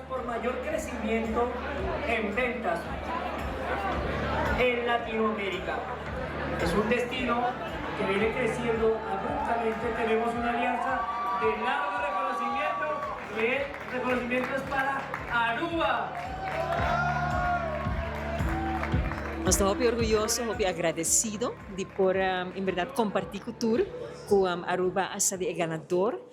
por mayor crecimiento en ventas en Latinoamérica. Es un destino que viene creciendo abruptamente. Tenemos una alianza de largo reconocimiento y el reconocimiento es para Aruba. Nos ta hopi orguyoso, hopi agradecido di por en berdad comparti cu tur cu Aruba a sa di e ganador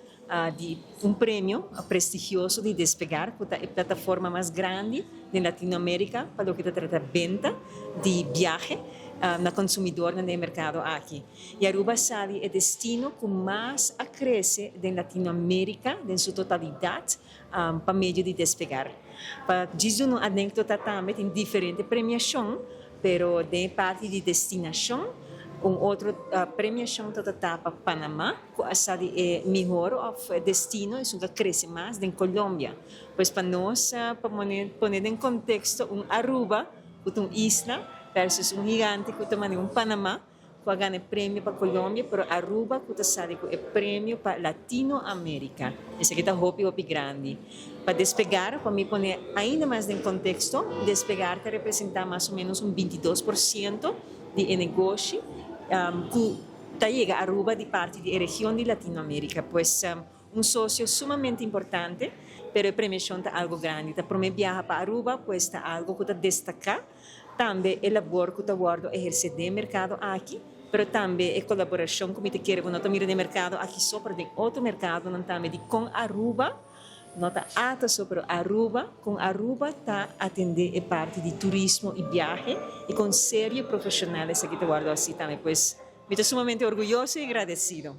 di un premio prestigioso di Despegar cu ta e plataforma mas grandi den Latinoamerica pa loke ta trata benta di biahe na consumidornan den e mercado aki. Y Aruba sa di e destino cu mas a crece den Latinoamerica den su totalidad pa medio di Despegar. Pa djis duna un anecdota tambe tin diferente premiacion pero den e parti di destinacion un otro premiacion ta ta pa Panama cu a sa di e mihor of destino esun ta crece mas den Colombia. Pues pa nos pa pone den contexto un Aruba cu ta un isla versus un gigante cu ta mane un Panama cu a gana e premio pa Colombia, pero Aruba cu ta sali cu e premio pa Latino America. Esaki ta hopi hopi grandi. Pa Despegar, pa mi pone ainda mas den contexto, Despegar ta representa mas o menos un 22% di e negoshi cu ta yega Aruba di parti di e region di Latino America. Pues un socio sumamente importante, pero e premiacion ta algo grandi. Ta prome biaha pa Aruba, pues ta algo cu ta destaca tambe e labor cu ta wordo eherce den mercado aki, pero tambe e colaboracion cu mi ta kere cu no ta mira den mercado aki so, pero den otro mercadonan tambe di con Aruba no ta ata so, pero Aruba, con Aruba ta atende e parti di turismo y biahe y con serio profesional esaki ta wordo haci tambe. Pues mi ta sumamente orguyoso y agradecido.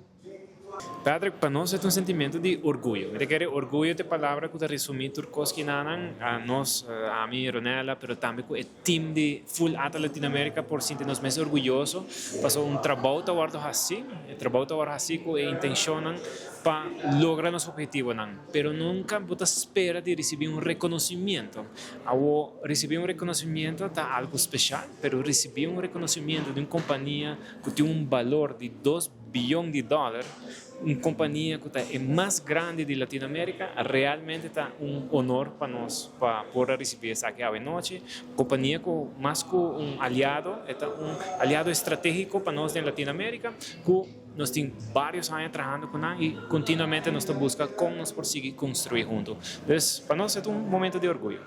Patrick, pa nos e ta un sentimiento di orguyo. Mi ta kere orguyo ta e palabra ku ta resumí tur kos kinanan. Nos, ami, Ronella, pero tambe ku e team di full ATA Latinoamerica por sinti nos mes orguyoso pasobra un trabou ta wòrdu hasí, e trabou ta wòrdu hasí ku e intenshonnan pa logra nos ophetivonan. Pero nunka bo ta spera di risibí un rekonosimiento. Awor, risibí un rekonosimiento ta algu speshal, pero risibí un rekonosimiento di un kompania ku tin un balor di dos biyon di dòler, un kompania ku ta e mas grandi di Latinoamérika, realmente ta un honor pa nos pa por a risibí esaki awe nochi. Kompania ku mas ku un aliado, e ta un aliado estratégiko pa nos den Latinoamérika, ku nos tin vários aña trahando ku nan i kontinuamente nos ta buska kon nos por sigui konstruí huntu. Dus pa nos e ta un momento di orguyo.